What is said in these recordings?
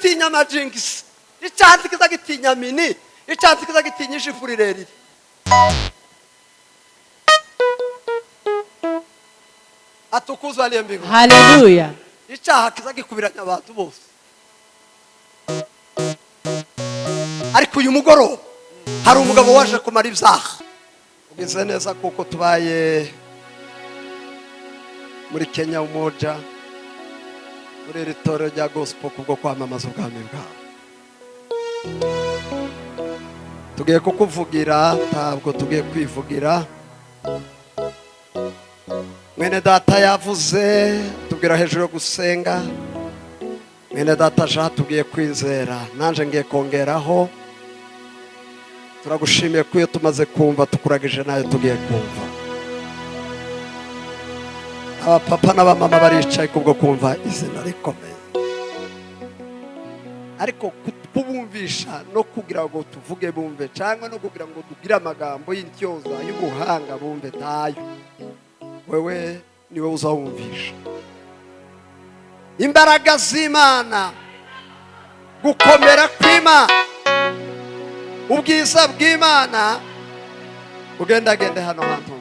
gitinya amajingisi, icyaha ntikiza gitinya mini, icyaha ntikiza gitinya ijifu rirerire. Atukuzwe aliye mbinguni. Haleluya. Icyaha kiza gikubiranya abantu bose. Ariko uyu mugoroba hari umugabo waje kumara ibyaha. Ugize neza kuko tubaye muri Kenya Umoja, muri iri torero rya gospel kubwo kwamamaza ubwami bwawe. Tugiye kukuvugira, ntabwo tugiye kwivugira. Mwene data yavuze tubwira hejuru yo gusenga. Mwene data Jean tugiye kwizera, nanje ngiye kongeraho. Turagushimiye ko iyo tumaze kumva tukuragije nayo tugiye kumva. Abapapa n'abamama baricaye kubwo kumva izina rikomeye, ariko kubumvisha no kugira ngo tuvuge bumve, cyangwa no kugira ngo tugire amagambo y'intyoza y'ubuhanga bumve, tayo wewe niwe uzawumvisha. Imbaraga z'Imana, gukomera kw'Imana, ubwiza bw'Imana ugendagende hano hantu.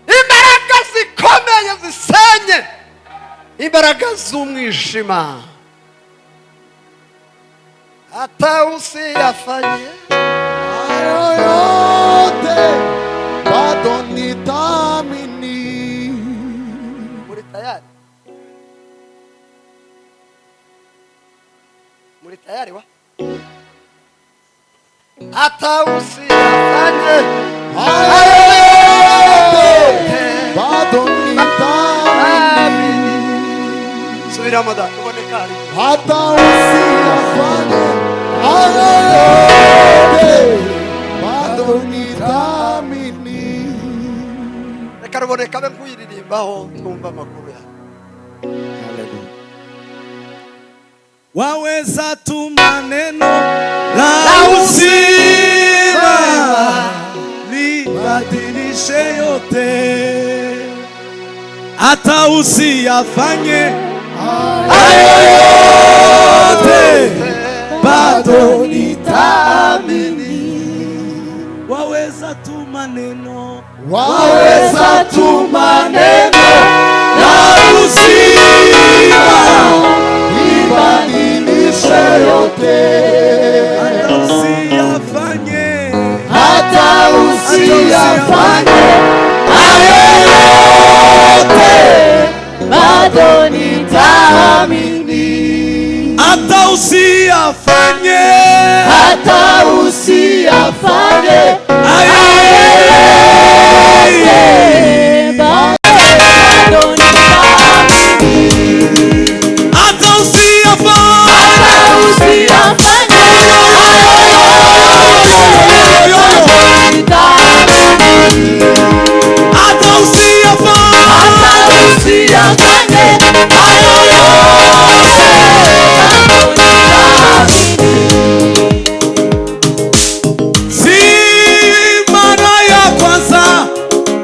Imbaraga zikomeye zisenye imbaraga z'umwijima, hata usiyafanye hayo yote bado nitaamini. Muri tayari? Muri tayari wa? Hata usiyafanye hayo yote bado nitaamini. Subiramo da, tuboneka ari. Hata usiyafanye hayo yote bado nitaamini. Reka ruboneka be nkuyiririmbaho twumva amakuru yawe. Haleluya. Waweza tu maneno la uzima libadilishe yote, hata usiyafanye hayo yote bado nitaamini. Waweza tu maneno, waweza tu maneno la uzima libadilishe yote, hata usiyafanye, hata usiyafanye hayo yote bado nitaamini. Hata usiyafanye, hata usiyafanye hayo yote bado nitaamini. Hata usiyafanye, Hata usiyafanye hayo yote nitaamini. Hata usiyafanye, Hata usiyafanye hayo yote bado nitaamini. Si mara ya kwanza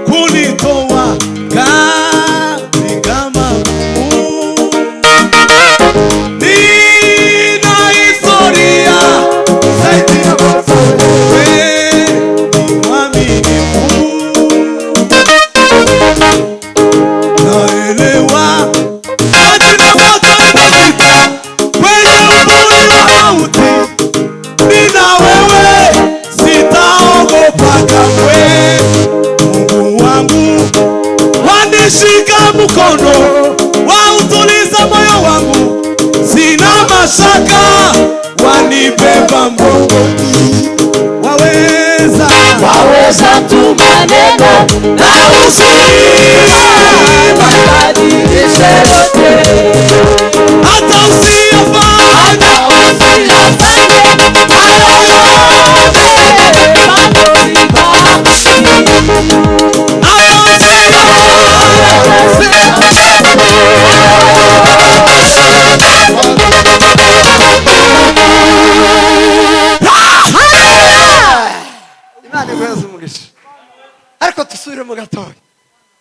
kunitoa katika magumu, nina historia zaidi ya wewe ni mwaminifu. Naelewa majina moto itapita kwenye uvuli wa mauti, nina wewe sitaogopa kamwe. Mungu wangu wanishika mkono, wautuliza moyo wangu, sina mashaka, wanibeba mgongoni. Waweza, Waweza tu maneno na uzima, libadilishe yote, hata usiyafanye hata usiyafanye hayo yote bado nitaamini. hata usiyafanye.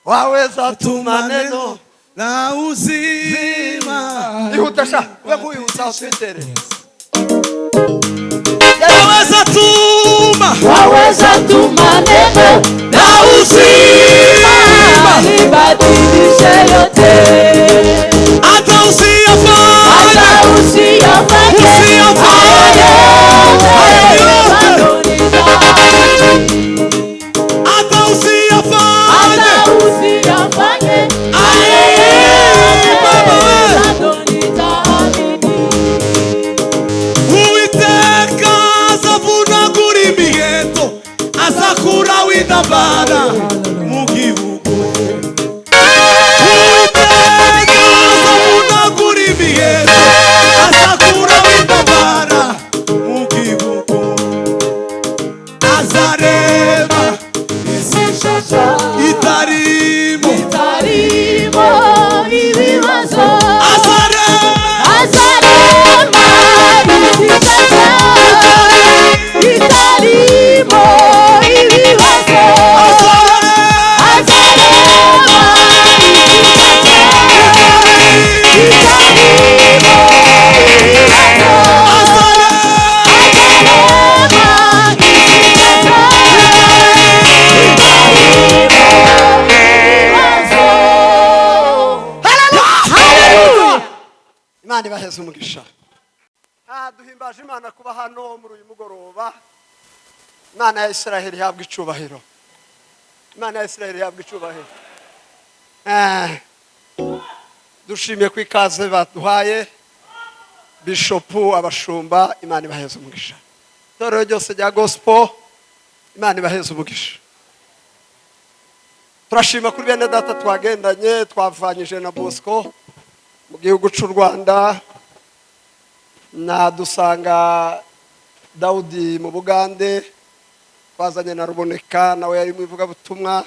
Waweza tuma neno la uzima. Ihuta sha, we kuihuta uswitere. Waweza tuma Waweza tuma neno la uzima, libadilishe yote, hata usiyafanye, hata usiyafanye usiyafanye hayo yote, bado nitaamini. Hata usiyafanye, Hata usiyafanye Aye, Baba we. bado nitaamini. Uwiteka azavunagura imiheto, azakuraho intambara mu gihugu. Uwiteka azavunagura imiheto, azakuraho intambara mu gihugu. Azarema isi Ishasha itarimo, itarimo ibibazo, azarema azarema isi ishasha itarimo ibibazo, azarema azarema isi ishasha itarimo ibibazo, azarema azarema isi ishasha itarimo ibibazo. Hallelujah! Imana ibaheze umugisha. Duhimbaje Imana kuba hano muri uyu mugoroba. Imana ya Isiraheli ihabwa icubahiro. Imana ya Isiraheli ihabwa icubahiro. Dushimiye ku ikaze baduhaye, bishopu, abashumba, Imana ibaheze umugisha. Itorero ryose rya gospel, Imana ibaheze umugisha. Turashima kuri bene data twagendanye, twavanyije na Bosco mu gihugu cy'u Rwanda, na dusanga Dawudi mu Bugande, twazanye na Ruboneka nawe yari mu ivugabutumwa.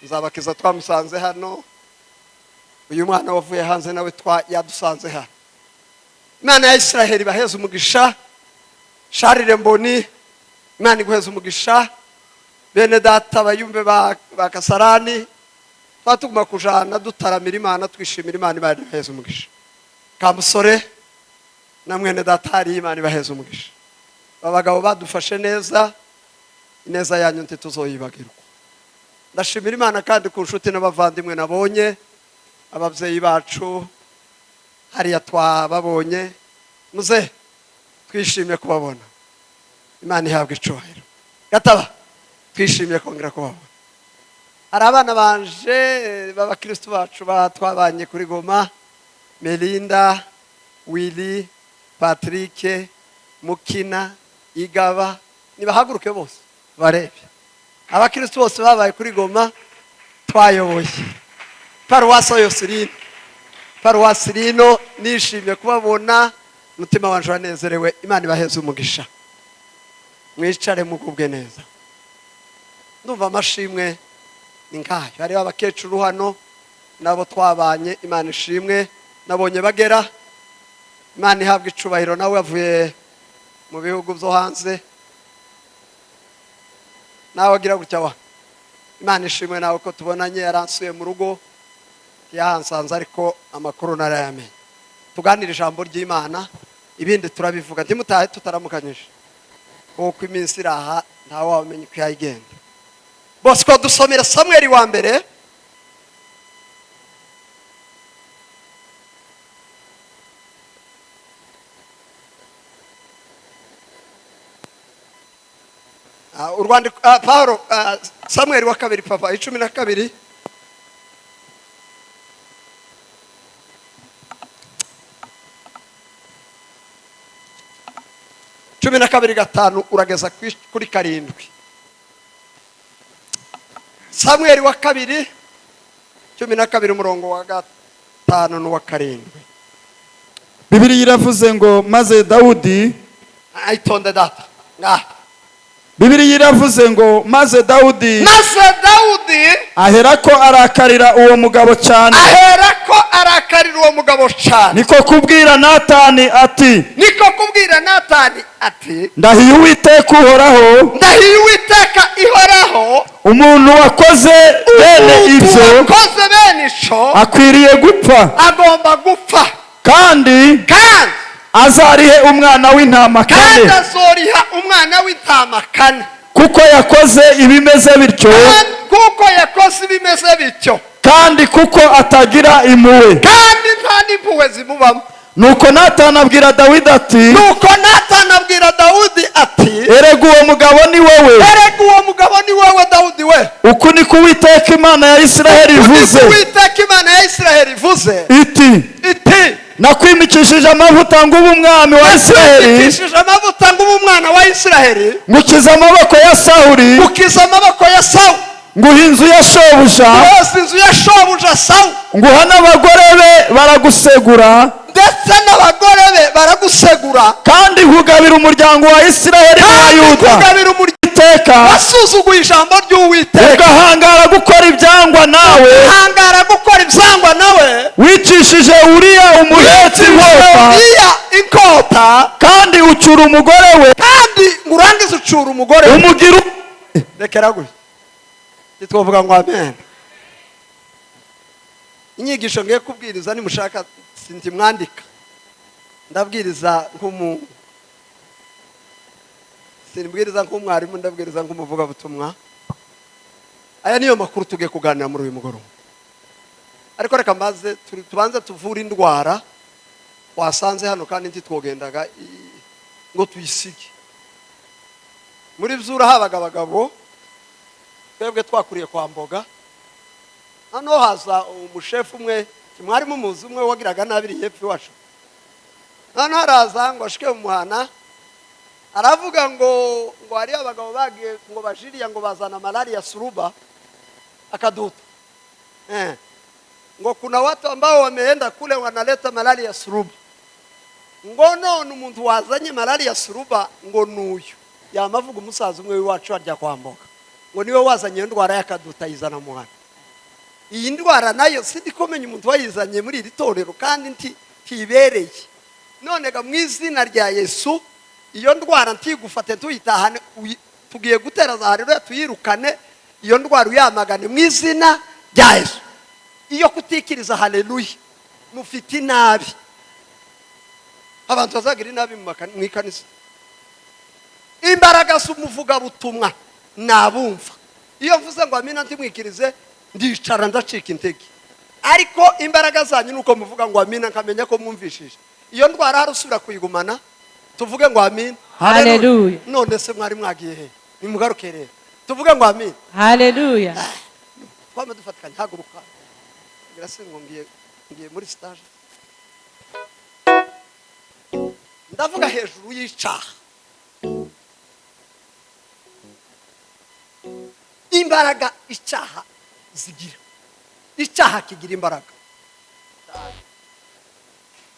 Nzabakiza twamusanze hano. Uyu mwana wavuye hanze nawe yadusanze hano. Imana ya Isiraheli ibaheze umugisha. Sharire Mboni, Imana iguheze umugisha. Bene data bayumve ba Kasarani, twatuguma kujana dutaramira Imana, twishimira Imana. Imana ibaheze umugisha. Kamusore na mwene data hari, Imana ibaheze umugisha. Abagabo badufashe neza, ineza yanyu ntituzoyibagirwa. Ndashimira Imana kandi ku nshuti n'abavandimwe nabonye, ababyeyi bacu hariya twababonye. Muze twishimiye kubabona, Imana ihabwa icubahiro. Gataba, twishimiye kongera kubabona. Hari abana banje b'abakristu bacu twabanye kuri Goma, Melinda, Willy, Patrick, Mukina, Igaba, nibahaguruke bose barebe. Abakristu bose babaye kuri Goma twayoboye paruwasi yose irino, paruwasi irino. Nishimiye kubabona, umutima wanje uranezerewe. Imana ibaheze umugisha. Mwicare mugubwe neza. Ndumva amashimwe ni nkayo. Hariho abakecuru hano nabo twabanye, Imana ishimwe. Nabonye bagera, Imana ihabwa icubahiro, nawe avuye mu bihugu byo hanze, nawe agira gutya wa. Imana ishimwe nawe ko tubonanye. Yaransuye mu rugo, yahansanze, ariko amakuru narayamenye. Tuganire ijambo ry'Imana, ibindi turabivuga. Ntimutahe tutaramukanyije, kuko iminsi iri aha ntawe wamenya uko yayigenda. Bosco, dusomera Samweli wa mbere. Urwandiko Paulo, Samweli wa kabiri papa, 12. 12:5 urageza kuri 7. Samweli wa kabiri 12, umurongo wa 5 n'uwa 7. Bibiliya iravuze ngo maze Dawudi Ayitonde data ngaha. Bibiliya iravuze ngo maze Dawudi Maze Dawudi aherako arakarira uwo mugabo cyane. Aherako Arakarira uwo mugabo cyane. Niko kubwira Natani ati: Niko kubwira Natani ati: "Ndahiye Uwiteka uhoraho, "Ndahiye Uwiteka ihoraho, umuntu wakoze bene umuntu ibyo wakoze bene ico akwiriye gupfa, agomba gupfa, kandi kandi azarihe umwana w'intama kandi kane, azoriha umwana w'intama kane, kuko yakoze ibimeze bityo, kandi kuko yakoze ibimeze bityo, kandi kuko atagira impuhwe." Kandi nta n'impuhwe zimubamo. Nuko Natani abwira Dawidi ati: Nuko Natani abwira Dawudi ati: "Erega uwo mugabo ni wowe! "Erega uwo mugabo ni wowe, Dawudi we! Uku niko Uwiteka Imana ya Isiraheli ivuze Uwiteka Imana ya Isiraheli ivuze iti: iti: Nakwimikishije amavuta ngo ube umwami wa Isiraheli, Nakwimikishije amavuta ngo ube umwami wa Isiraheli, ngukiza amaboko ya Sawuli, ukiza amaboko ya Sawu, nguha inzu ya shobuja, hose inzu ya shobuja Sawu, nguha n'abagore be baragusegura, ndetse n'abagore be baragusegura, kandi nkugabira umuryango wa Isiraheli n'uwa kandi Yuda." kugabira umuryango. Iteka Wasuzuguye ijambo ry'Uwiteka, ugahangara gukora ibyangwa nawe, hangara gukora ibyangwa nawe, wicishije Uriya Umuheti inkota, iya inkota, kandi ucyura umugore we, kandi ngo urangize ucura umugore we." Umugira Rekera gutya, ntitwavuga ngo amen? Inyigisho ngiye kubwiriza, nimushaka sintimwandika, ndabwiriza nk'umu simbwiriza nk'umwarimu, ndabwiriza nk'umuvugabutumwa. Aya niyo makuru tugiye kuganira muri uyu mugoroba. Ariko reka mbaze tubanze tuvure indwara wasanze hano, kandi ntitwogendaga ngo tuyisige. Muri byura habaga abagabo, twebwe twakuriye kwa Mboga. Hano haza umushefu umwe, mwari mumuzi, umwe wagiraga nabi hepfo iwacu. Hano haraza ngo ashike mu muhana, aravuga ngo hariyo abagabo bagiye ngo bajiriya, ngo bazana malaria suruba, akaduta, ngo kuna watu ambao wameenda kule wanaleta malaria suruba, ngo none umuntu wazanye malaria suruba ngo nuyu. Yamavuga umusaza umwe w'iwacu arya kwa Mboga, ngo niwe wazanye iyo ndwara y'akaduta ayizana mu hano. Iyi ndwara nayo sindi kumenya umuntu wayizanye muri iri torero, kandi ntibereye. None ga mu izina rya Yesu, iyo ndwara ntigufate, tuyitahane. Tugiye gutera za haleluya, tuyirukane iyo ndwara, uyamagane mu izina rya Yesu. Iyo kutikiriza haleluya, mufite inabi. Abantu bazagira inabi mu ikanisa. Imbaraga z'umuvugabutumwa nabumva. Iyo mvuze ngo amina ntimwikirize, ndicara ndacika intege. Ariko imbaraga zanyu nuko muvuga ngo amina, nkamenya ko mwumvishije. Iyo ndwara hari usubira kuyigumana? Tuvuge ngo amina. Haleluya. None se mwari mwagiye he? Nimugaruke rero, tuvuge ngo amina. Haleluya. Twame dufatikanye. Haguruka. Ngira se ngo ngiye muri stage. Ndavuga hejuru y'icaha, imbaraga icyaha zigira. Icyaha kigira imbaraga.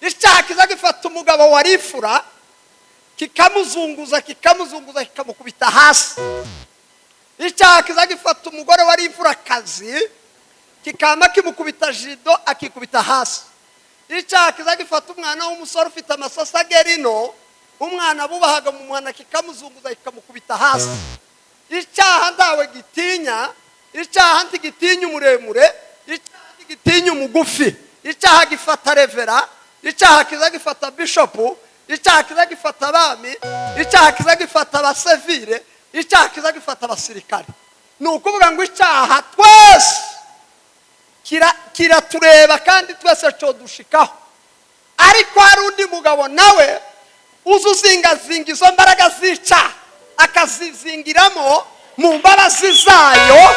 Icyaha kiza gifata umugabo warifura, kikamuzunguza, kikamuzunguza, kikamukubita hasi. Icyaha kiza gifata umugore wari imfurakazi, kikama kimukubita jido, akikubita hasi. Icyaha kiza gifata umwana w'umusore ufite amasasa agera ino, umwana bubahaga mu muhanda, kikamuzunguza, kikamukubita hasi. Icyaha ntawe gitinya. Icyaha ntigitinya umuremure, icyaha ntigitinya umugufi. Icyaha gifata revera, icyaha kiza gifata bishopu, icyaha kiza gifata abami, icyaha kiza gifata abasivire, icyaha kiza gifata abasirikare. Ni ukuvuga ngo icyaha twese kiratureba, kandi twese cyodushikaho. Ariko hari undi mugabo nawe uza uzingazinga izo mbaraga z'icyaha, akazizingiramo mu mbabazi zayo,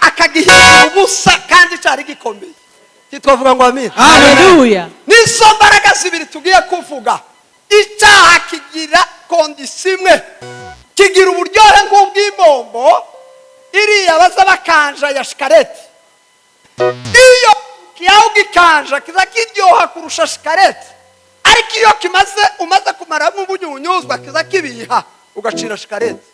akagihindura ubusa, kandi cyari gikomeye. Titwavuga ngo amina? Haleluya. Nizo mbaraga zibiri tugiye kuvuga. Icyaha kigira condition imwe: kigira uburyohe nk'ubw'imbombo iriya baza bakanja ya shikarete. Iyo kiyaho gikanja kiza kiryoha kurusha shikarete, ariko iyo kimaze umaze kumaramo ubunyunyuzwa, kiza kibiha ugacira shikarete.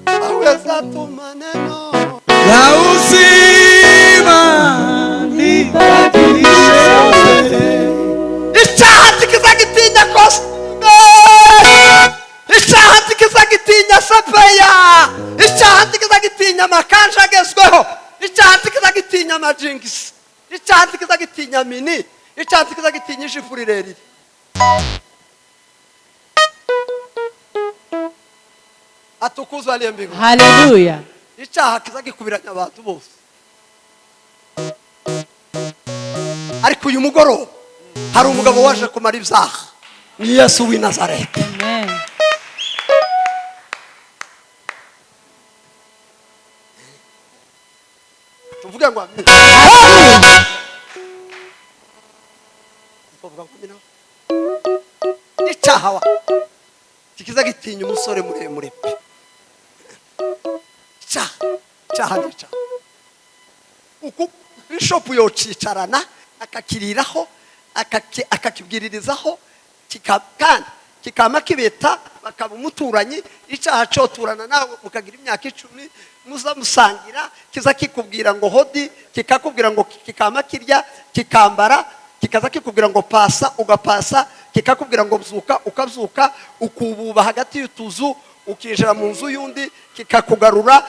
Aho Waweza tu maneno La uzima nibadilishe yote. Icyaha ntikizagitinya kosime, icyaha ntikizagitinya sapeya, icyaha ntikizagitinya amakanja agezweho, icyaha ntikizagitinya amajingisi, icyaha ntikizagitinya mini, icyaha ntikizagitinya ijipo rirerire. Atukuzwe aliye mbinguni. Haleluya. Icyaha kizagikubiranya abantu bose, ariko uyu mugoroba hari umugabo waje kumara ibyaha, ni Yesu w'i Nazareti. Amen. Tuvuge ngo amen. Tuvuga ngo amina. Icyaha wa kikiza gitinya umusore muremure pe. Icyaha, icyaha ni icyaha. Uku bishop yocicarana akakiriraho, akakibwiririzaho, kandi kikama kibeta, bakaba umuturanyi. Icyaha cyoturana nawe mukagira imyaka 10 muza musangira, kiza kikubwira ngo hodi, kikakubwira ngo kikama kirya, kikambara, kikaza kikubwira ngo pasa, ugapasa, kikakubwira ngo byuka, ukabyuka, ukububa hagati y'utuzu ukinjira mu nzu y'undi, kikakugarura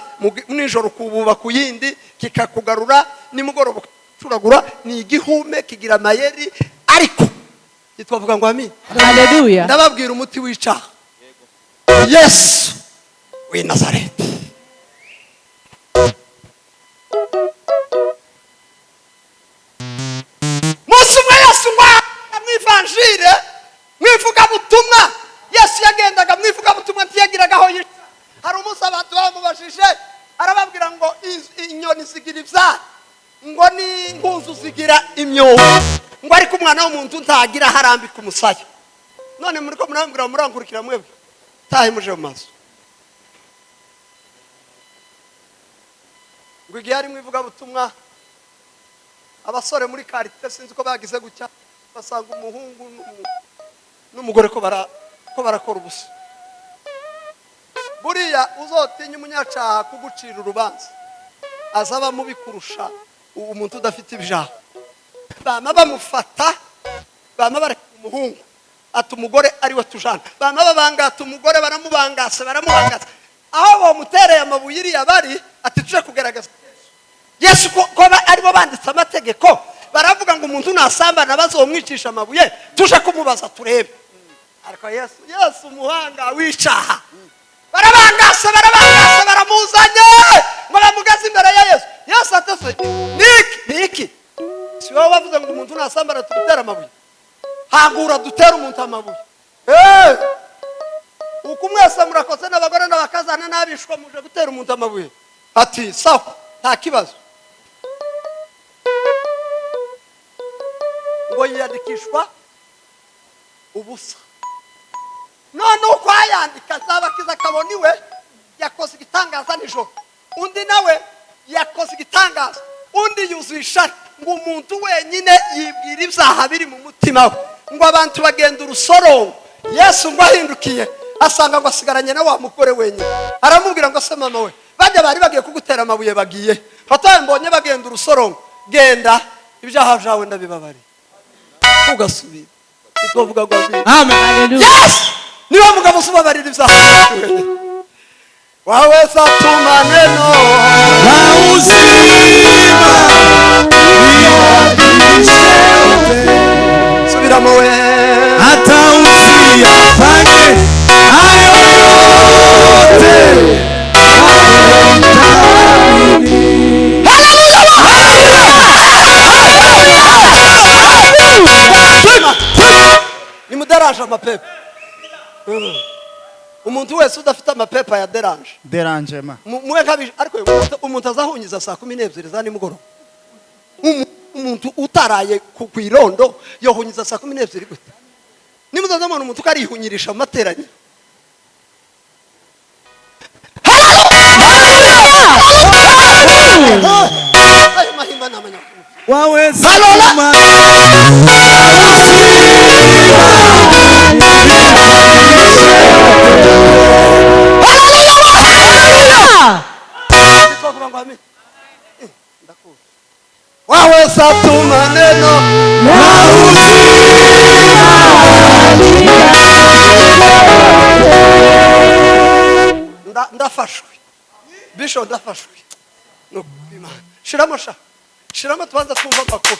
nijoro ukububa ku yindi, kikakugarura nimugoroba ucuragura. Ni igihume kigira amayeri, ariko twavuga ngo amin. Haleluya. Ndababwira umuti w'icyaha, Yesu w'i Nazareti. Munsi umwe Yesu ngo mu ivanjire, mu ivugabutumwa, Yesu yagendaga mu ivugabutumwa, ntiyagiraga aho yicara. Hari umunsi abantu bamubajije, arababwira ngo inyoni zigira ibyari, ngo n'ingunzu zigira imyobo, ngo ariko umwana w'umuntu ntagira aho arambika umusaya. None muri ko murambwira, murangurukira mwebwe, tahe muje mu mazu. Ngo igihe ari mu ivugabutumwa, abasore muri karite sinzi ko bagize gutya, basanga umuhungu n'umugore ko barakora ubusa. Buriya uzotinya umunyacaha kugucira urubanza, azaba mubi kurusha umuntu udafite ibyaha. Bama bamufata, bama bareka umuhungu ati umugore ari we tujana, bama babangata umugore, baramubangase, baramubangase, aho bamutereye amabuye iriya bari, ati tuje kugaragaza Yesu ko aribo banditse amategeko, baravuga ngo umuntu nasambana bazomwicisha amabuye, tuje kumubaza turebe. Ariko Yesu umuhanga w'icaha, barabangase, barabangase, baramuzanye ngo bamugaze imbere ya Yesu. Yesu atese niki niki, si wowe wavuze ngo umuntu nasambana tugutera amabuye, hangura dutere umuntu amabuye. Uko mwese murakoze n'abagore n'abakazana n'abishwa muje gutera umuntu amabuye. Ati sawa, nta kibazo. Ngo yiyandikishwa ubusa. None uko ayandika azabakiza akabona iwe yakoze igitangaza nijoro, undi nawe yakoze igitangaza, undi yuzuye ishari. Ngo umuntu wenyine yibwira ibyaha biri mu mutima we, ngo abantu bagenda urusorongo. Yesu ngo ahindukiye asanga ngo asigaranye na wa mugore wenyine, aramubwira ngo se mama we, bajya bari bagiye kugutera amabuye bagiye, mbonye bagenda urusorongo, genda ibyaha byawe ndabibabariye, ugasubira. Twavuga ngo amen. Amen. Yes! Niba mugabo usubabarira ibyaha waweza tu maneno La uzima nibadilishe yote. Subiramo we. Hata usiyafanye hayo yote, nitaamini. Nimuderanje amapepa. Umuntu wese udafite amapepa ya deranje Derangema. Mwe nkabije, ariko umuntu azahunyiza saa 12 za nimugoroba. Umuntu utaraye ku irondo yohunyiza saa 12 gute? Nimuzaza mubona umuntu ukarihunyirisha amateraniro. Ayo mahimba ni amanyakuru. Waweza Halola. kuma Unaweza tu maneno na uzima. Ndafashwe bisho, ndafashwe no Imana. Shiramo sha, shiramo tubanza twumva amakuru.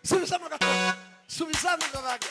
Subizamo gato, subizamo gato.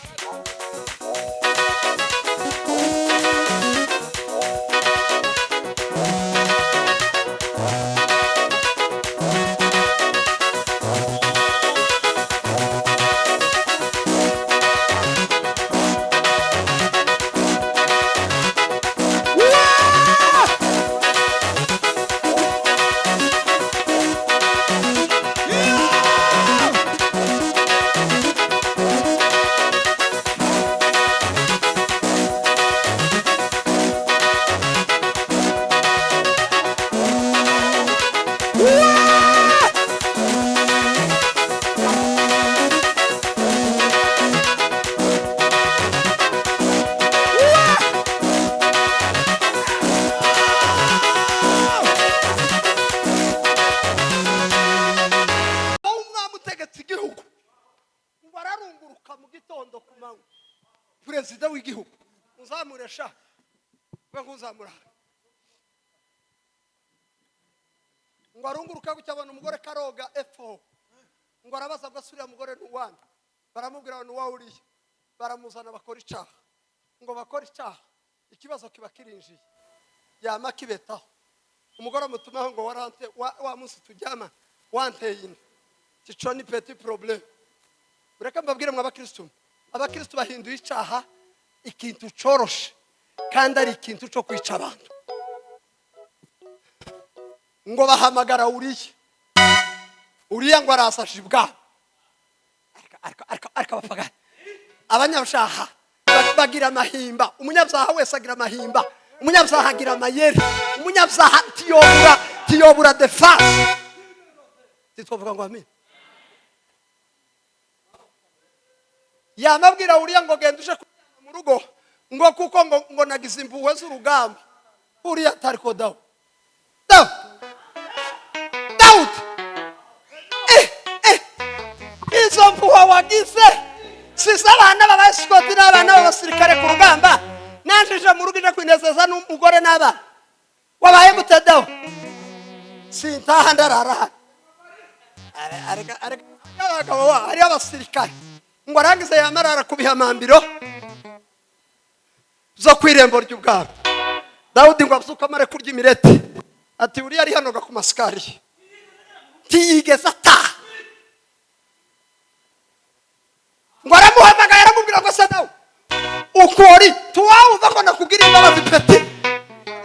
Aho umwami utegetse igihugu ngo ararunguruka mu gitondo ku manywa, perezida w'igihugu uzamure sha, we nkuzamura ngo arunguruke gutya, abona umugore karoga efo, ngo arabaza ngo asubira mugore n'uwana, baramubwira ngo n'uwawe uriya, baramuzana bakora icaha, ngo bakore icaha, ikibazo kiba kirinjiye, yama kibetaho. Umugore amutumaho ngo warante wa munsi tujyama wanteye inda, ico ni petit problème. Mureke mbabwire mwe abakristu, abakristu bahinduye icaha ikintu coroshe kandi ari ikintu co kwica abantu. Ngo bahamagara Uriya, Uriya ngo arasashe ibwami, ariko abapagani abanyabyaha bagira amahimba. Umunyabyaha wese agira amahimba, umunyabyaha agira amayeri, umunyabyaha tiyobura defense. Titwavuga ngo amen. Yamabwira Uriya ngo genda uje kuryama mu rugo, ngo kuko ngo nagize impuhwe z'urugamba. Uriya atariko dawe dawe Dawudi, izo mpuhwe wagize si iz'abana b'abasikoti n'abana b'abasirikare ku rugamba, nanjije mu rugo ije kwinezeza n'umugore n'abana, wabaye gute dawe? Sintaha, ndarara hano. Abagabo hariyo abasirikare. Ngo arangize yamarara ku bihamambiro zo ku irembo ry'ubwami. Dawudi ngo abyuke amare kurya imireti, ati uriya ari hano ku masikariye ntiyigeze ataha. Ngo aramuhamagaye, aramubwira ngo se nawe ukori tuwawumva ko nakubwira imbabazi petit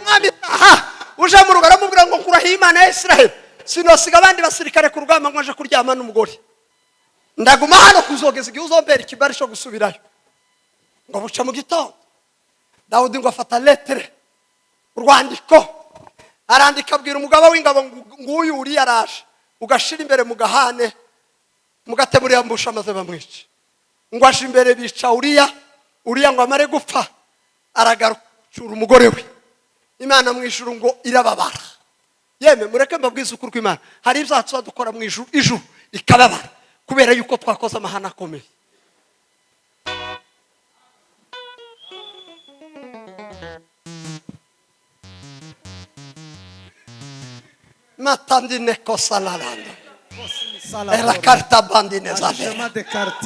mwami, aha uje mu rugo. Aramubwira ngo nkurahiye Imana ya Israheli, sinosiga abandi basirikare ku rugamba ngo nje kuryama n'umugore, ndaguma hano kuzogeza igihe uzombera ikibari cyo gusubirayo. Ngo buca mu gitondo, Dawudi ngo afata lettre, urwandiko. Arandika abwira umugaba w'ingabo ngo nguyu Uriya araje, ugashira imbere mu gahane mugatemurira mbusha maze bamwice. Ngo aje imbere bica Uriya. Uriya ngo amare gupfa aragarura umugore we. Imana mu ijuru ngo irababara. Yemwe, mureke mbabwize ukuri kw'Imana, hari ibyaha tuba dukora mu ijuru, ijuru ikababara kubera yuko twakoze amahano akomeye. Matandine kosalalando ela carta bandine zavera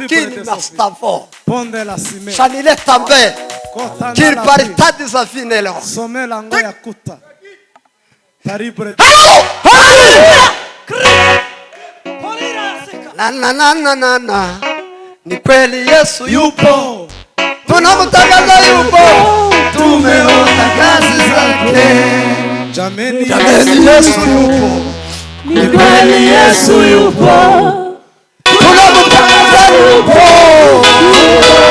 kini mastavo Ponde la sime. shanile tambe Kotana la kirparità disafinelo. Some lango ya kuta. Taribre. Na na na na na na, ni kweli Yesu yupo, tunamtangaza yupo, tumeona kazi zake. Jameni. Jameni, Yesu yupo. Ni kweli Yesu yupo. Tunamtangaza yupo.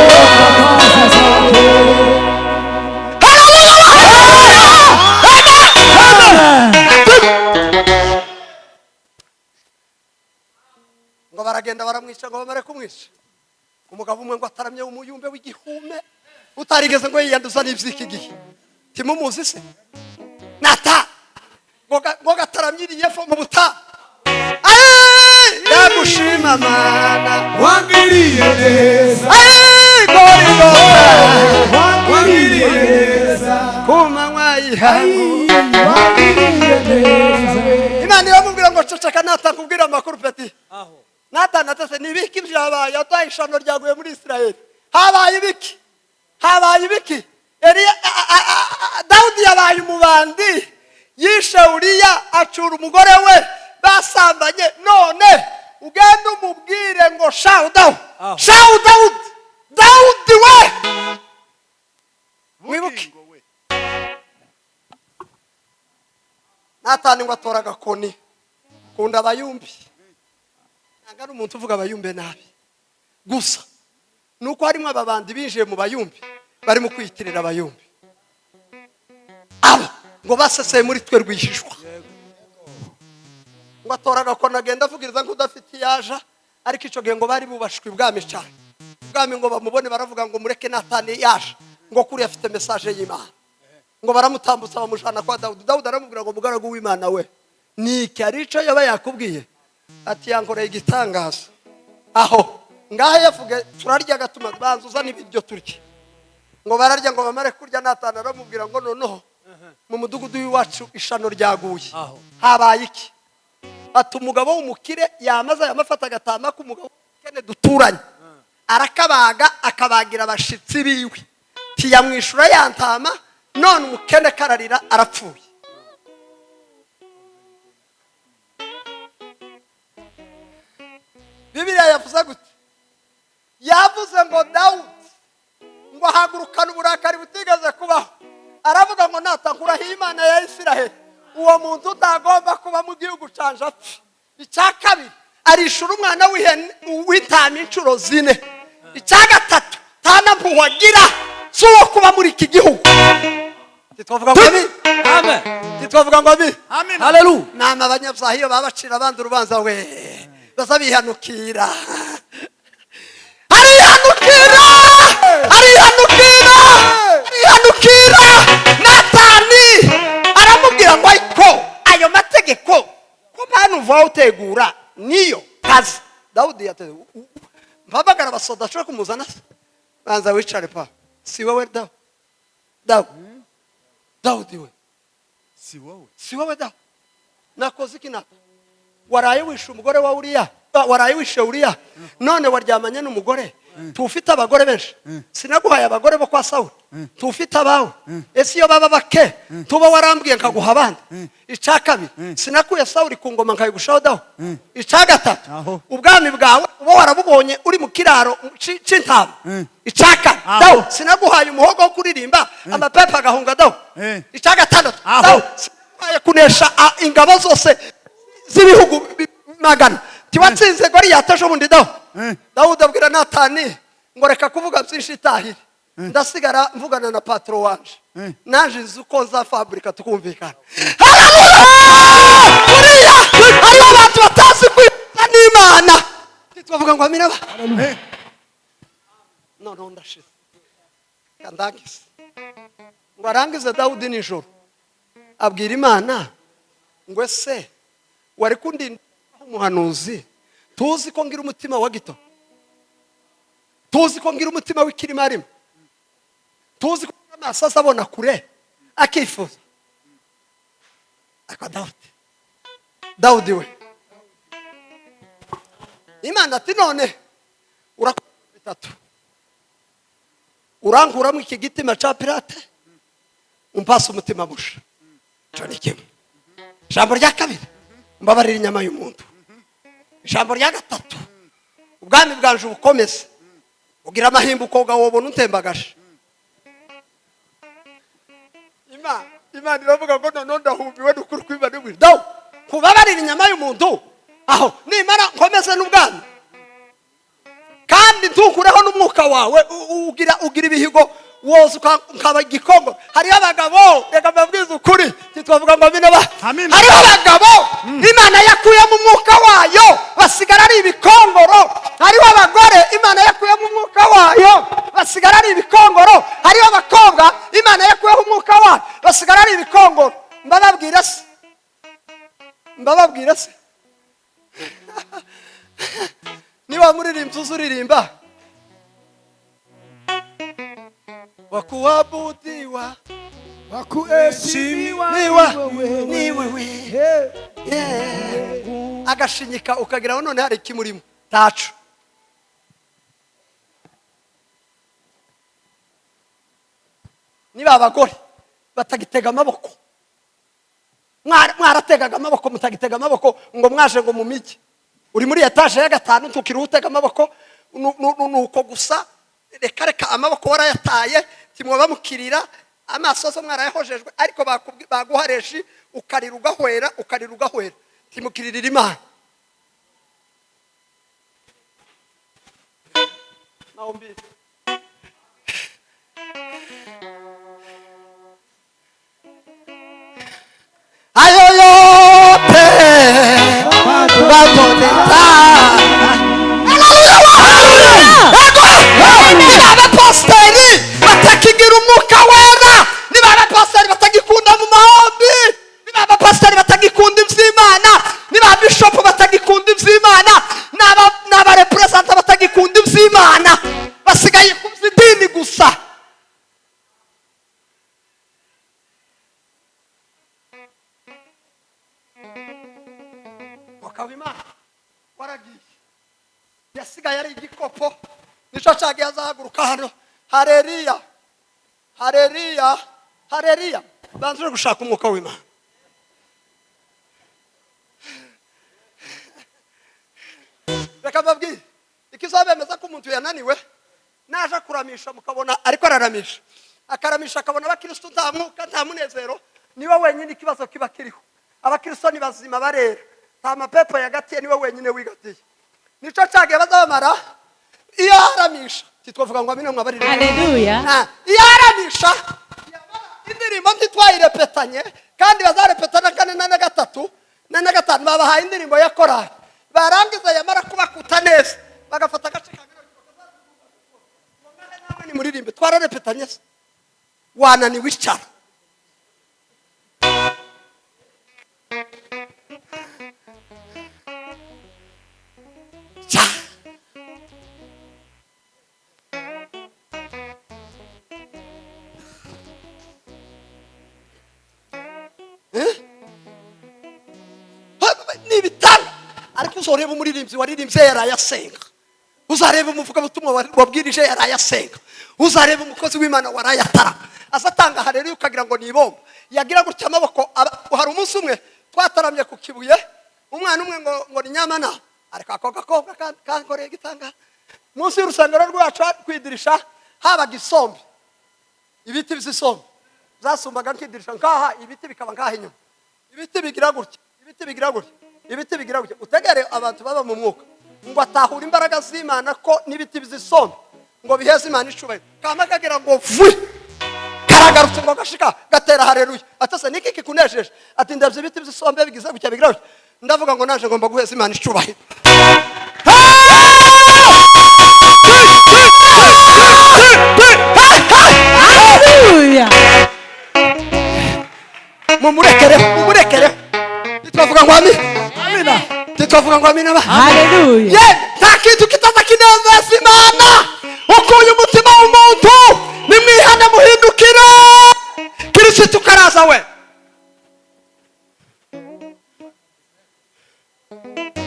Ngo baragenda baramwica. Ngo bamare kumwica, umugabo umwe ngo ataramye w'umuyumbe w'igihume utarigeze ngo yiyanduza n'iby'iki gihe, timumuzi se nata ngo gataramyiriye fo mu buta. Ayi, ndagushima Mana. Wangiriye neza. Ayi, Gorigota. Wangiriye neza. Ku manywa y'ihangu. Wangiriye neza. Imana iramubwira ngo ceceka natakubwira amakuru peti. Natani atese ni ibiki byabaye? Ataye ishano ryaguye muri Isirayeli. Habaye ibiki? Habaye ibiki? Eliya Dawudi yabaye umubandi, yishe Uriya, acura umugore we basambanye. None ugende umubwire ngo shawu Dawudi, shawu Dawudi, Dawudi we, mwibuke. Natani ngo atora agakoni. Kunda abayumbi, ntabwo ari umuntu uvuga abayumbe nabi, gusa ni uko harimo ababandi binjiye mu bayumbi barimo kwiyitirira abayumbi. Abo ngo baseseye muri twe rwihishwa. Ngo atora agakoni, agenda avugiriza nk'udafite iyaja. Ariko icyo gihe ngo bari bubashwe ibwami cyane. Ibwami ngo bamubone baravuga ngo mureke Natani yaje, ngo kuriya afite message y'Imana. Ngo baramutambutsa bamujana kwa Dawudi. Dawudi aramubwira ngo mugaragu w'Imana we, ni iki? Hari icyo yaba yakubwiye? Ati yankoreye igitangaza. Aho ngaho yavuge turarya gatuma banza uzana ibiryo turye. Ngo bararya. Ngo bamare kurya, Natani aramubwira ngo noneho mu mudugudu w'iwacu ishano ryaguye. Habaye iki? Ati umugabo w'umukire yamaze yamafata agatama k'umugabo w'umukene duturanye, arakabaga, akabagira abashitsi biwe, ntiyamwishura yantama. None umukene kararira arapfuye. Bibiliya yavuze gute? Yavuze ngo Dawudi ngo ahagurukane uburakari butigeze kubaho, aravuga ngo natakuraho Imana ya Isiraheli, uwo muntu utagomba kuba mu gihugu canje apfe. Icya kabiri, arishura umwana w'ihene w'intama inshuro 4. Icya gatatu, ntanampuhwagira si uwo kuba muri iki gihugu. Ntitwavuga ngo abi. Amen. Ntitwavuga ngo abi. Haleluya. Nama abanyabyaha iyo baba bacira abandi urubanza we baza bihanukira, arihanukira, arihanukira, arihanukira. Natani aramubwira ngo ariko ayo mategeko ko mpano uva utegura niyo kazi. Dawudi yateze mpamagara abasoda ashobora kumuzana se. Banza wicare pa, si wowe Dawu, Dawu, Dawudi we? Si wowe. Si wowe Dawu? Nakoze iki nata? Waraye wishe umugore wa Uriya, waraye wishe Uriya, none waryamanye n'umugore. Tufite abagore benshi, sinaguhaye abagore bo kwa Sawuli? Tufite abawe. Ese iyo baba bake tuba warambwiye nkaguha abandi? Icya kabiri, sinakuye Sawuli ku ngoma nkayigushaho daho? Icya gatatu, Aho. ubwami bwawe uba warabubonye uri mu kiraro c'intama. Icya kane, daho sinaguhaye umuhogo wo kuririmba amapepa agahunga daho? Icya gatandatu, Aho. daho sinaguhaye kunesha ingabo zose z'ibihugu magana? Tiwatsinze Goliyati ejo bundi daho? Dawudi abwira Natani ngo reka kuvuga byinshi, itahire. Ndasigara mvugana na patron wanje. Naje nzi uko nza fabrika tukumvikana. Buriya hariho abantu batazi kwita n'Imana. Twavuga ngo amina ba. Noneho ndashize. Kandangize. Ngo arangize Dawudi nijoro, abwira Imana ngo: "Ese wari kundinda umuhanuzi? Tuzi ko ngira umutima wa gito, tuzi ko ngira umutima w'ikirimarima, tuzi ko amaso azabona kure akifuza." Ariko Dawudi, Dawudi we, Imana ati: "None urakora bitatu: urankuramo iki gitima cya pirate, umpasa umutima musha." Icyo ni kimwe. Ijambo rya kabiri: "Mbabarira inyama y'umuntu." Ijambo rya gatatu: "Ubwami bwanje ubukomeze, ugira amahimbuko wobona utembagaje." Imana iravuga ngo: "Noneho ndahumbiwe n'ukuri kw'Imana." Ibwira dawu kubabarira inyama y'umuntu aho nimara nkomeze n'ubwami, kandi ntukureho n'umwuka wawe. Ugira ibihigo woza ukaba igikongo. Hariho abagabo, reka mbabwize ukuri, ntitwavuga ngo amina ba. Amina. Hariho abagabo Imana yakuyemo umwuka wayo, basigara ari ibikongoro. Hariho abagore Imana yakuyemo umwuka wayo, basigara ari ibikongoro. Hariho abakobwa Imana yakuyeho umwuka wayo, basigara ari ibikongoro. Mbababwira se, mbababwira se, niba muririmbyi uzi uririmba wakuabudiwa wakuheshimiwa niwa ni wewe. Yeah. Agashinyika ukagira ngo none hari ikimurimo tacu. Niba abagore batagitega amaboko, mwarategaga amaboko, mutagitega amaboko ngo mwaje ngo mu mijyi, uri muri etaje ya gatanu ntukiri utega amaboko. Nuko gusa reka reka, amaboko warayataye, timwoba mukirira, amaso zo mwarayahojejwe, ariko baguha reji ukarira ugahwera, ukarira ugahwera, timukiririra Imana. Naombi. Hayo yote baboneka. Niba abapasiteri batakigira umwuka wera, niba abapasiteri batagikunda mu mahombi, niba abapasiteri batagikunda iby'Imana, niba abishopu batagikunda iby'Imana, n'abareperezanta batagikunda iby'Imana, basigaye ku by'idini gusa. Ukaba Imana waragiye, yasigaye ari igikopo. Nicyo cyagiye azahaguruka hano. Hareriya, hareriya, hareriya! Banza uri gushaka umwuka w'Imana. Reka mbabwire ikizabemeza ko umuntu yananiwe: naje kuramisha, mukabona ariko araramisha, akaramisha, akabona abakristo nta mwuka, nta munezero, niwe wenyine ikibazo kiba kiriho. Abakristo ni bazima, barera, nta mapepo yagatiye, niwe wenyine wigatiye. Nicyo cyagiye bazabamara. Iyo aramisha, titwavuga ngo amina mwabarire. Haleluya. Ah, iyo aramisha yamara indirimbo ntitwayirepetanye, kandi bazarepetana kane na gatatu na gatanu. Babahaye indirimbo ya korali, barangiza yamara kubakuta neza bagafata agace ka namwe nimuririmbe. Twararepetanye se? Wananiwe, icara. Cya. Eh? Ni ibitanda, ariko uzareba umuririmbyi waririmbye yaraye asenga, uzareba umuvugabutumwa wabwirije yaraye asenga, uzareba umukozi w'Imana waraye atara aza atanga haleluya, ukagira ngo ni ibomba yagira gutya amaboko. Hari umunsi umwe twataramye ku Kibuye, umwana umwe ngo ni Nyamana, ariko ako gakobwa kankoreye gitanga. Munsi y'urusengero rwacu ku idirisha habaga isombe, ibiti by'isombe byasumbaga nk'idirisha nkaha, ibiti bikaba nkaha inyuma, ibiti bigira gutya, ibiti bigira gutya, ibiti bigira gutya. Utegere abantu baba mu mwuka ngo atahura imbaraga z'Imana ko n'ibiti by'isombe Ngo biheze Imana icubahiro. Kama kagira ngo vwi, karagarutse ngo gashika gatera haleluya. Atase niki kikunejeje? Ati ndavye ibiti by'isombe bigize gutya bigira gutya. Ndavuga ngo naje ngomba guheza Imana icubahiro. Hallelujah. Mumurekere, mumurekere. Titwavuga ngo amina. Amina. Titwavuga ngo amina ba. Hallelujah. Ye, nta kintu kitaza kinezeza Imana ukuye umutima w'umuntu. Nimwihane muhindukire, Kirisitu karaza we.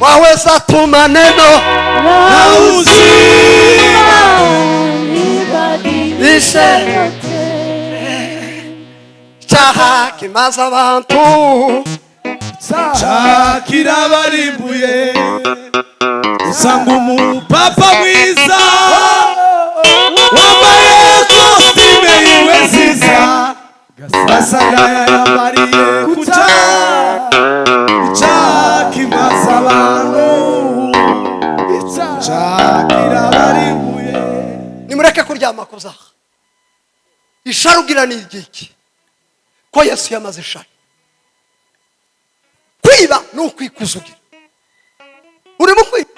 Waweza tuma neno La uzima ishe cyaha kimaze abantu Shakira barimbuye usanga umupapa mwiza wambaye kositime yiwe nziza basaga yayambariye kuca icakimaze abantu Shakira barimbuye. Nimureke kuryama kuzaha isharugira ni igiki ko Yesu yamaze ishari. Kwiba ni ukwikuzugira, urimo kwiba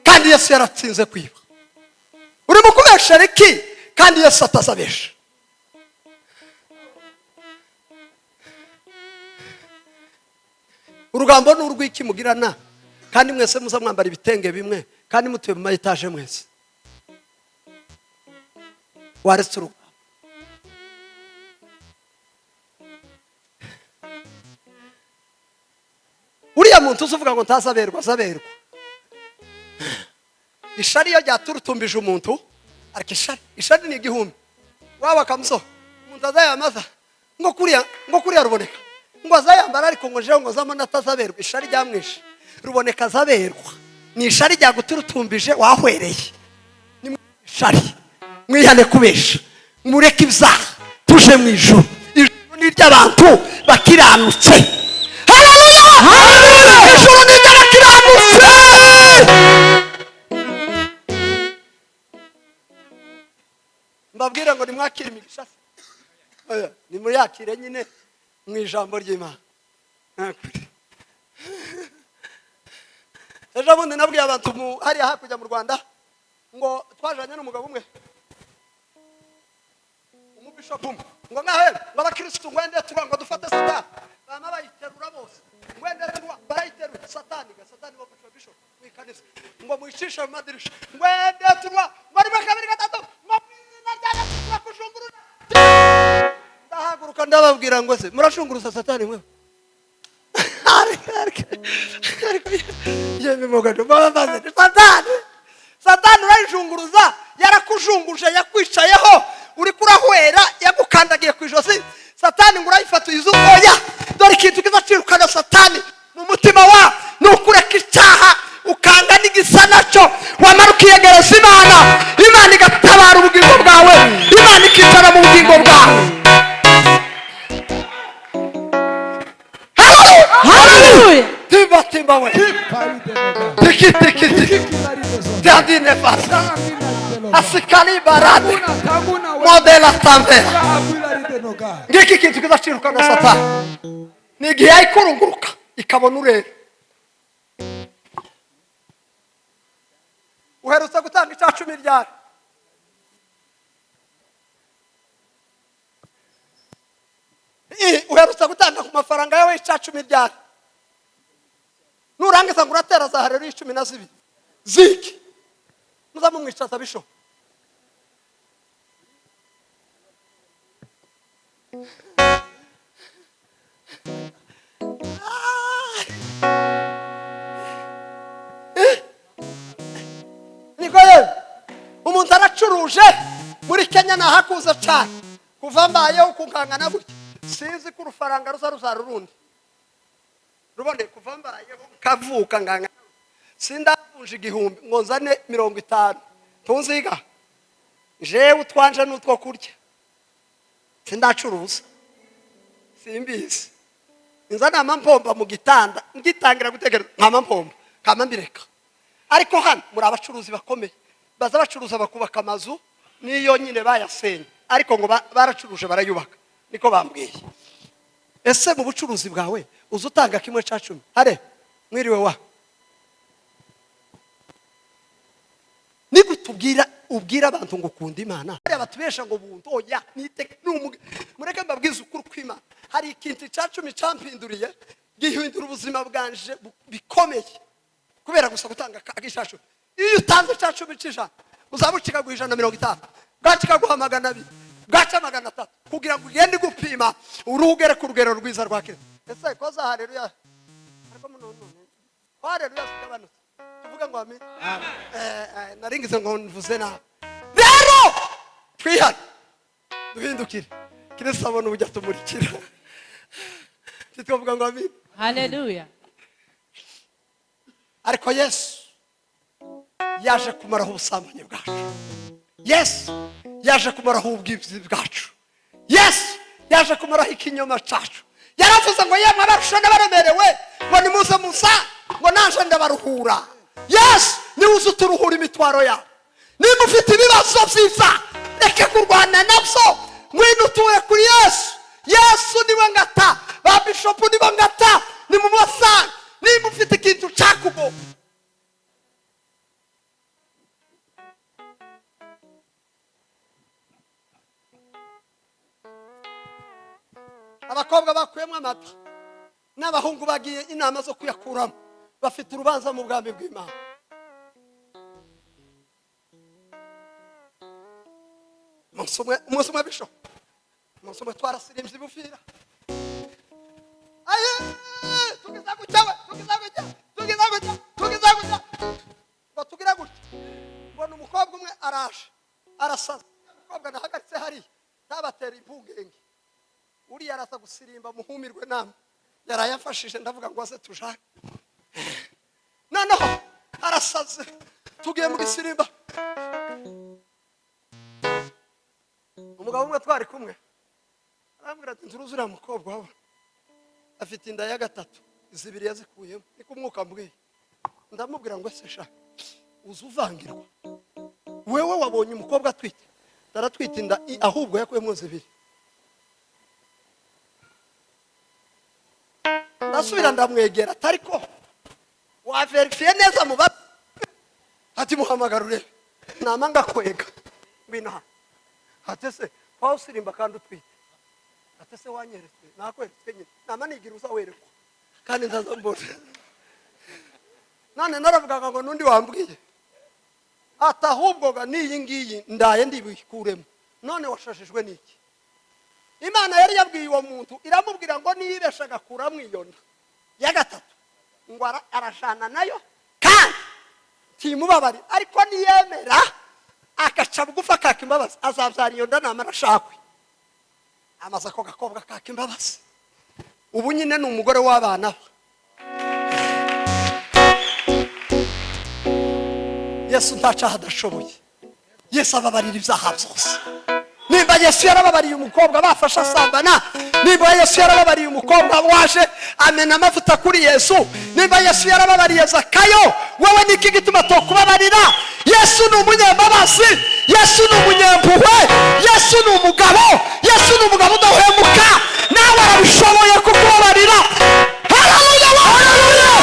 kandi Yesu yaratsinze kwiba. Urimo kubeshera iki kandi Yesu atazabesha? Urugambo ni urw'iki mugirana kandi mwese muza mwambara ibitenge bimwe kandi mutuye mu mayetaje mwese? Waretse urugambo. Uriya muntu uzuvuga ngo ntazaberwa, azaberwa. Ishari iyo ryaturutumbije umuntu, ariko ishari ni igihumbi. Waba kamuso umuntu azayamaza ngo kuriya, ngo kuriya ruboneka ngo azayambara, ariko ngo jewe ngo zamo natazaberwa. Ishari ryamwishe, ruboneka azaberwa. Ni ishari ryaguturutumbije wahwereye. Ni ishari, mwihane kubesha, mureke ibyaha, tuje mu ijuru. Ijuru ni iry'abantu bakiranutse. Haleluya! Haleluya! Ijuru ni iry'abakiranutse. Mbabwire ngo nimwakire imigisha se? Oya, nimuyakire nyine mu ijambo ry'Imana. Ejo bundi nabwiye abantu hariya hakurya mu Rwanda ngo twajanye n'umugabo umwe, umubishopu umwe, ngo nkahe ngo abakirisitu ngo ende tuba ngo dufate satani, bama bayiterura bose, ngo ende tuba barayiterura satani ga satani bo bishop mu ikanisa, ngo muyicishe mu madirisha, ngo ende tuba ngo rimwe kabiri gatatu ngo mu izina rya Yesu turakushungurura. Ndahaguruka ndababwira ngo se murashunguruza satani mwe? Satani, satani urayijunguruza, yarakujunguje, yakwicayeho, uri kurahwera, yagukandagiye ku ijosi. Satani ngo urayifata uyizu. Oya, dore ikintu kizacirukana satani mu mutima wa ni ukureka icyaha ukanga n'igisa nacyo, wamara ukiyegereza Imana, Imana igatabara ubugingo bwawe, Imana ikicara mu bugingo bwawe. Hallelujah. Timba timba we. Tiki tiki tiki. Tandine fasa. Asikali barade. Modela tambela. Ngiki kintu kizacirukana satani ni igihe yayikurunguruka ikabona urera. Uherutse gutanga icya cumi ryari? Uherutse gutanga ku mafaranga yawe icya cumi ryari? Nurangiza ngo uratera za haleluya 12 ziki muzamumwicaza bisho. Niko yewe umuntu aracuruje muri Kenya nahakuze cyane kuva mbayeho kunkangana gutya, sinzi ko urufaranga ruza ruzara urundi rubone. Kuva mbayeho kavuka nganga sindavunja igihumbi ngo nzane 50 tunziga jewe utwanje n'utwo kurya sindacuruza simbizi. Nzana amampomba mu gitanda ngitangira gutekereza nkama mpomba nkama mbireka. Ariko hano muri abacuruzi bakomeye, Baza bacuruza bakubaka amazu, niyo nyine bayasenye, ariko ngo baracuruje barayubaka, niko bambwiye. Ese mu bucuruzi bwawe uza utanga 1/10? Hare mwiriwe wa nigute ubwira abantu ngo ukunda Imana? Hariya batubesha ngo buntu, oya, niteka mureke mbabwize ukuri kw'Imana. Hari ikintu cya cumi cyampinduriye, gihindura ubuzima bwanje bikomeye, kubera gusa gutanga agishashu. Iyo utanze 10 cy'ijana, uzaba ucikaguha 150, bwacikaguha 200, bwaca 300, kugira ngo ugende gupima uruhu ugere ku rugero rwiza rwa Kristo. Ese ko za haleluya, ariko none ko haleluya zigabanutse, tuvuge ngo amen? Naringize ngo mvuze nabi. Rero twihane, duhindukire, Kristo abona uburyo atumurikira. Ntitwavuga ngo amen? Haleluya. Ariko Yesu yaje kumaraho ubusambanyi bwacu. Yesu yaje kumaraho ubwizi bwacu. Yesu yaje kumaraho ikinyoma cyacu. Yaravuze ngo yemwe abarusha n'abaremerewe, ngo nimuze musa, ngo naje ndabaruhura. Yesu niwe uza uturuhura imitwaro yawe. Niba ufite ibibazo byiza, reke kurwana nabyo, ngwino uture kuri Yesu. Yesu niwe ngata, ba bishopu nibo ngata, nimumusange. Niba ufite ikintu cyakugo, abakobwa bakuyemo amata n'abahungu bagiye inama zo kuyakuramo, bafite urubanza mu bwami bw'Imana. Umunsi umwe bisho, umunsi umwe twarasirimbye ibufira. Aye, tugiza gutya we, tugiza gutya, tugiza gutya, tugiza gutya. Ngo tugira gutya. Mbona umukobwa umwe araje, arasaza. Umukobwa nahagaritse hariya, ntabatera impungenge. Uriya araza gusirimba muhumirwe namwe. Yarayafashije, ndavuga ngo aze tujane. Noneho arasaze, tugiye mu gisirimba. Umugabo umwe twari kumwe arambwira ati nturuzi uriya mukobwa wawe afite inda ya 3, izibiri yazikuyemo, niko umwuka ambwiye. Ndamubwira ngo ese sha, uza uvangirwa wewe, wabonye umukobwa atwite, taratwite inda ahubwo yakuyemo zibiri. Ndasubira ndamwegera, atariko waverifiye neza mu ba, ati muhamagara urebe, nama ngakwega ngwino hano. Ati se kwa usirimba kandi utwite? Ati se wanyeretswe? Nakweretswe nyine, nama nigira uza werekwa kandi nzaza mbona. None naravugaga ngo nundi wambwiye, ati ahubwo ga n'iyi ngiyi ndaye ndibikuremo. None washashijwe n'iki? Imana yari yabwiye uwo muntu, iramubwira ngo niyibesha agakuramo iyo nda ya 3, ngo arashana nayo kandi timubabari, ariko niyemera akaca bugufi akaka imbabazi, azabyara iyo nda namara ashakwe. Amaze ako gakobwa kaka imbabazi, ubu nyine ni umugore w'abana be. Yesu ntacaha adashoboye. Yesu ababarira ibyaha byose. Nimba Yesu yarababariye umukobwa bafashe asambana, nimba Yesu yarababariye umukobwa waje amena amavuta kuri Yesu, nimba Yesu yarababariye Zakayo, wowe niki gituma tokubabarira? Yesu ni umunyambabazi, Yesu ni umunyempuhwe, Yesu ni umugabo, Yesu ni umugabo udahemuka, nawe arabishoboye kukubabarira. Haleluya, haleluya.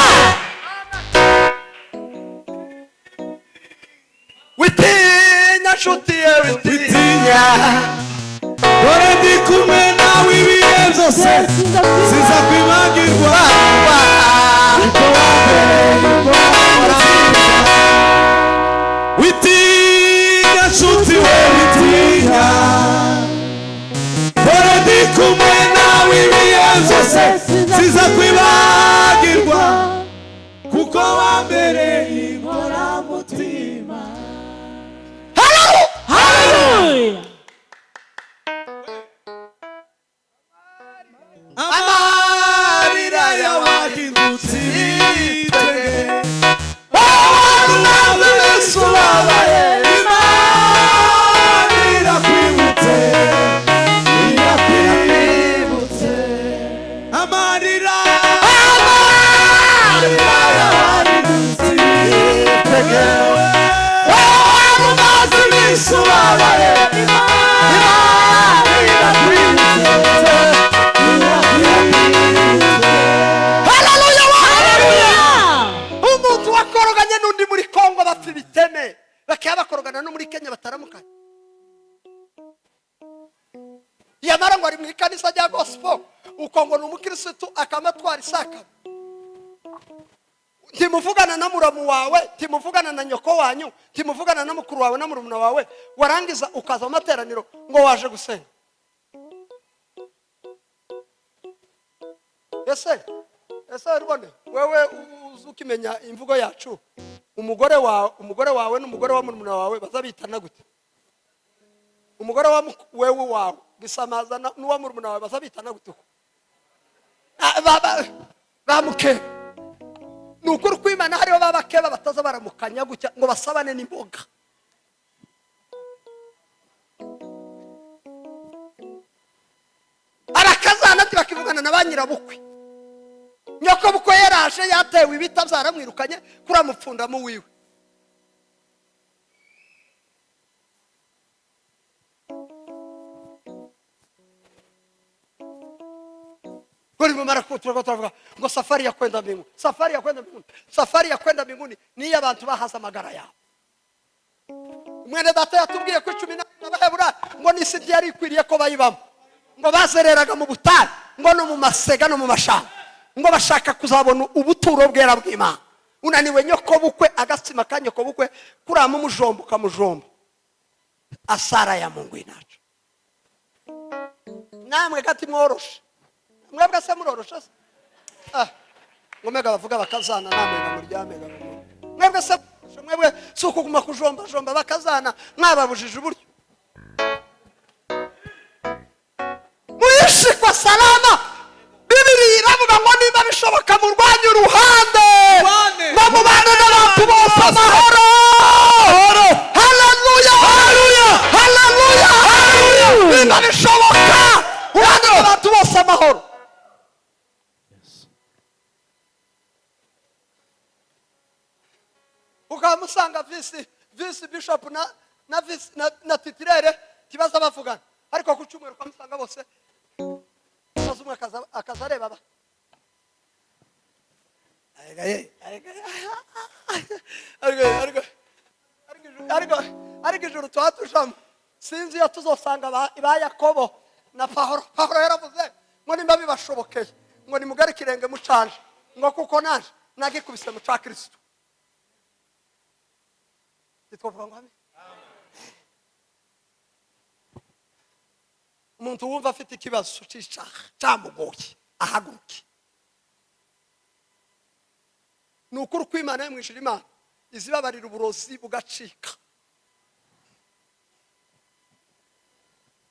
Witinya nshuti ye, witinya, dore ndi kumwe nawe ibihe byose, sizakwibagirwa kuko wambereye inkoramutima. Witinya nshuti we, witinya, dore ndi kumwe nawe ibihe byose, sizakwibagirwa kuko wambereye inkoramutima. Haleluya. Amarira y'abahindutse ibitenge, abantu bose babaye, Imana irakwibutse, irakwibutse. Amarira, Yamara ngo ari mu ikanisa rya gospel, uko ngo ni umukirisitu akamatwara isaka. Ntimuvugana na muramu wawe, ntimuvugana na nyoko wanyu, ntimuvugana na mukuru wawe na murumuna wawe, warangiza ukaza mu materaniro ngo waje gusenga. Ese rubone wewe uzi ukimenya imvugo yacu, umugore wawe n'umugore wa murumuna wawe bazabitana gute? Umugore wa wewe wawe gisamaza n'uwa murumuna wawe bazabitana gute? Bamuke ni ukuri kw'Imana, hariho babakeba bataza baramukanya gutya ngo basabane n'imboga. Arakazana ati bakivugana na ba nyirabukwe. Nyoko bukwe yaraje yatewe ibita byaramwirukanye kuramupfundamo wiwe. Gori mumara kutura turavuga ngo safari ya kwenda mbinguni, safari ya kwenda mbinguni, safari ya kwenda mbinguni ni y'abantu bahaza amagara yabo. Mwene data yatubwiye ko 10 n'Abaheburayo ngo n'isi ntiyari ikwiriye ko bayibamo, ngo bazereraga mu butayu, ngo no mu masega no mu mashamba, ngo bashaka kuzabona ubuturo bwera bw'Imana. Unaniwe nyoko bukwe agatsima ka nyoko bukwe kurama umujombo ukamujomba, asara ya Mungu inacu. Namwe gati mworoshe, mwebwe se muroroshe se? Ngo mega bavuga bakazana, namwe ga muryame ga mwebwe se, mwebwe si ukuguma kujomba jomba bakazana mwababujije uburyo. Muishi kwa salama. Bibiri iravuga ngo niba bishoboka murwanye uruhande ngo mubane n'abantu bose amahoro. Haleluya, haleluya, haleluya, haleluya. Niba bishoboka ubane n'abantu bose amahoro. Ukamusanga visi bishop na visi na titirere kibaza bavugana, ariko ku cyumweru ukamusanga bose umwe akazareba ba ariko ijuru twatujamo sinzi iyo tuzosanga ba Yakobo na Pahoro. Pahoro yaravuze ngo nimba bibashobokeye ngo nimugare kirenge mucanje, ngo kuko naje nagikubise mu ca Kristo. Titwovuga ngo amen. Umuntu wumva afite ikibazo cy'icyaha cyamugoye ahaguruke. Ni ukuri kw'Imana yo mwijuru, Imana izibabarira uburozi bugacika.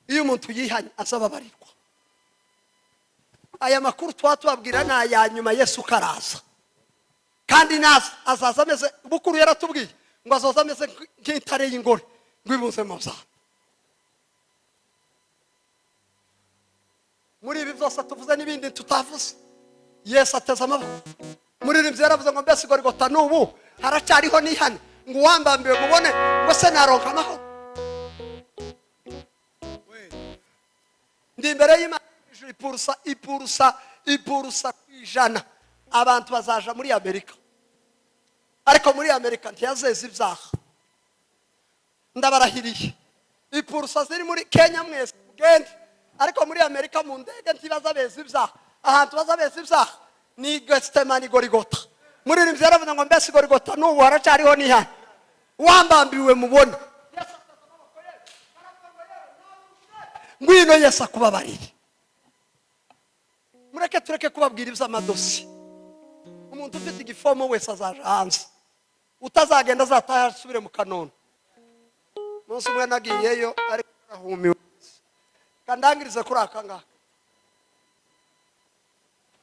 Iyo umuntu yihanye azababarirwa. Aya makuru twatubabwira ni aya nyuma Yesu karaza, kandi naza azaza ameze bukuru yaratubwiye ngo azoza ameze nk'intare y'ingore ngo ibuze mu byaha. Muri ibi byose tuvuze n'ibindi tutavuze, Yesu ateze amaboko. Muri ibi yaravuze ngo mbese Golgotha n'ubu haracyariho n'ihane, ngo uwambambiwe mubone ngo se naronka amahoro. Ndi imbere y'Imana ipurusa ipurusa ipurusa 100 abantu bazaja muri Amerika, ariko muri Amerika ntiyazeza ibyaha. Ndabarahiriye, ipurusa ziri muri Kenya mwese mugende, ariko muri Amerika mu ndege ntibazabeza ibyaha. Ahantu bazabeza ibyaha ni Getsemani Golgotha. Muri ibi yaravuze ngo mbese Golgotha n'ubu haracyariho n'ihane, uwambambiwe mubone ngwino Yesu akubabarire. Mureke tureke kubabwira iby'amadosi. Umuntu ufite igifomo wese azaja hanze, utazagenda azataha asubire mu kanono. Umunsi umwe nagiyeyo ariko nahumiwe, kandangirize kuri aka ngaka.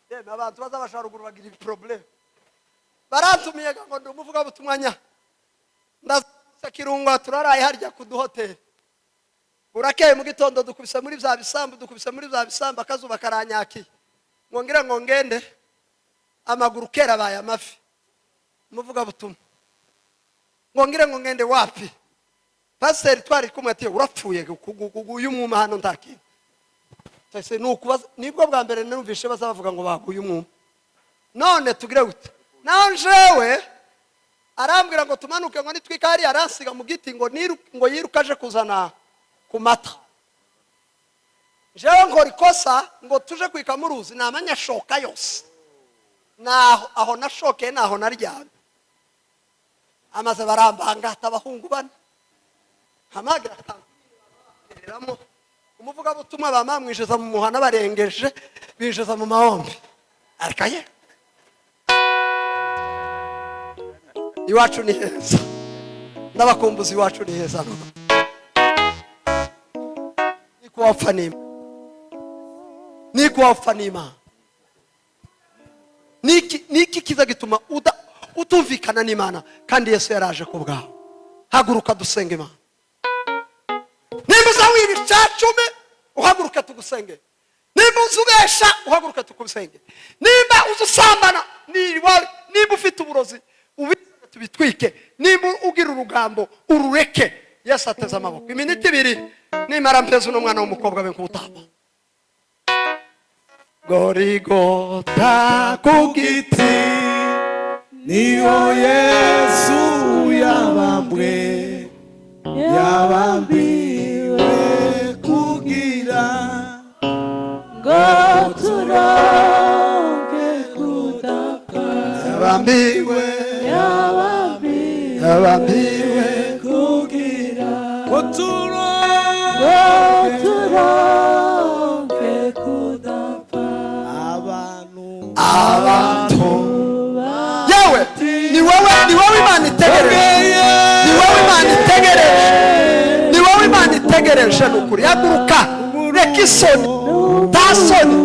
Yemwe abantu bazabasha ruguru bagira ibiproblem. Barantumiye ngo ndi umuvugabutumwa nya, ndaza Kirungwa turaraye harya ku duhoteli. Burakeye mu gitondo dukubise muri bya bisambu, dukubise muri bya bisambu, akazuba karanyakiye. Ngo ngira ngo ngende amaguru kera baye amafi. Umuvugabutumwa ngo ngira ngo ngende wapi? Pastor twari kumwe ati urapfuye uyu mwuma hano ntakintu. Twese nukubaza nibwo bwa mbere numvishe bazabavuga ngo baguye umwuma. None tugire gute? Nanjewe arambwira ngo tumanuke ngo nitwika hari aransiga mu giti ngo ngo yiruka aje kuzana ku mata. Jewe nkora ikosa ngo tuje kwika muruzi, namanya ashoka yose, naho aho nashokeye, naho naryamye, amaze barambangata abahungu bane, hamagira akantu umuvugabutumwa, bamamwinjiza mu muhana, barengeje binjiza mu mahombi. Arikaye iwacu ni heza, ndabakumbuza, iwacu ni heza. Nikuwapfa n'Imana, nikuwapfa n'Imana. Niki kiza gituma utumvikana n'Imana kandi Yesu yaraje ku bwawe? Haguruka dusenga Imana. Nimba uza wiba icacumi, uhaguruke tugusenge. Nimba uza ubesha, uhaguruke tugusenge. Nimba uza usambana, niba ufite uburozi, ubizane tubitwike. Nimba ugira urugambo, urureke. Yesu ateze amaboko. Iminota 2 nimara mpeze uno mwana w'umukobwa we nk'utamba Gorigota ku giti niyo Yesu yabambwe, yabambiwe kugira ngo turonke kudapfa. Yabambiwe, yabambiwe yabambiwe kugira ngo turonke ngo turonke kudapfa. Abantu Abantu, yewe, ni wowe, ni wowe Imana itegereje, ni wowe Imana itegereje, ni wowe Imana itegereje. Ni ukuri, haguruka, reka isoni, nta soni.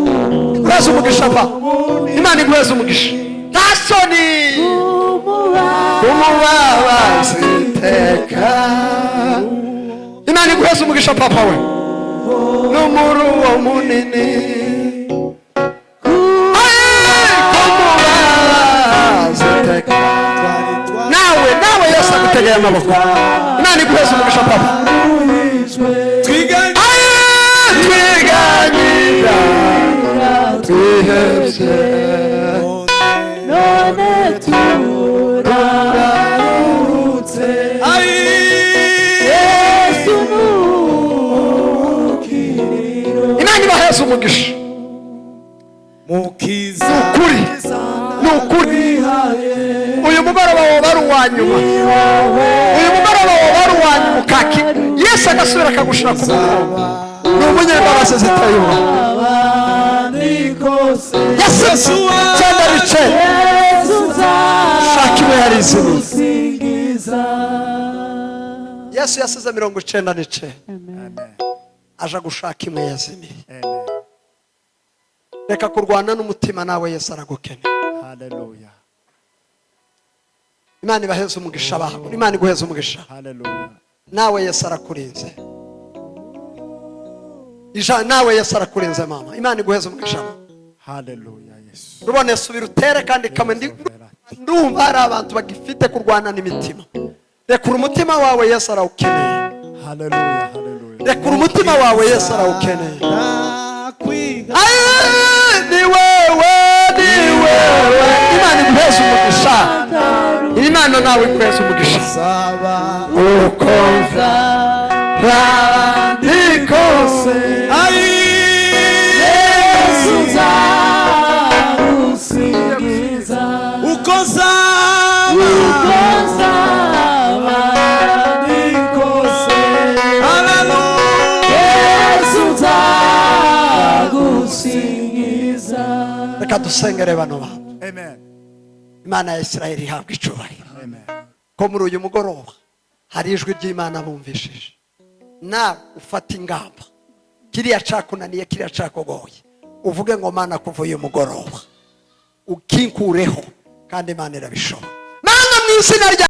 Guheza umugisha pa, Imana iguheza umugisha, nta soni umubabazi iteka. Imana iguheza umugisha, papa we n'umuruwo munini. Kumubabazi iteka. Nawe, nawe Yesu agutegeye amaboko. Imana iguheza umugisha, papa. Twiganye Twiganyira twihebye, none turarutse. Ai Yesu nukiriro. Imana ibaheza umugisha. Mukiza. Ukuri ni ukuri, uyu mugoroba woba ari uwa nyuma, uyu mugoroba woba ari uwa nyuma ukaki Yesu agasubira akagushira ku murongo. Ni umunyembabazi zitayuba. Nikose. Yesu cyenda bice Yesu shaka iwe yarizimiye. nzagusingiza. Yesu yasize 99 aja gushaka imwe yazimiye. Reka kurwana n'umutima, nawe Yesu aragukeneye. Haleluya. Imana ibaheze umugisha bawe, Imana iguheze umugisha. Haleluya. Nawe Yesu arakurinze. Nawe Yesu arakurinze, mama. Imana iguheze umugisha, mama. Haleluya, Yesu. Rubone, subira utere kandi kamwe. Ndumva hari abantu bagifite kurwana n'imitima. Rekura umutima wawe, Yesu arawukeneye. Haleluya, haleluya. Rekura umutima wawe, Yesu arawukeneye. Ndakwiga. Aye, ni wewe, ni wewe. Imana iguheze umugisha, Imana nawe iguheze umugisha. Saba Uko ndi kose. Ai Yesu nzagusingiza. Uko zaba uko nzaba ndi kose. Haleluya. Yesu nzagusingiza. Reka dusengere bano bantu. Amen. Imana ya Isirayeli ihabwa icyubahiro Amen. ko muri uyu mugoroba hari ijwi ry'Imana bumvishije. Nawe ufata ingamba, kiriya cakunaniye, kiriya cakugoye, uvuge ngo: "Mana, kuva uyu mugoroba ukinkureho." Kandi Imana irabishobora. Mana, mu izina rya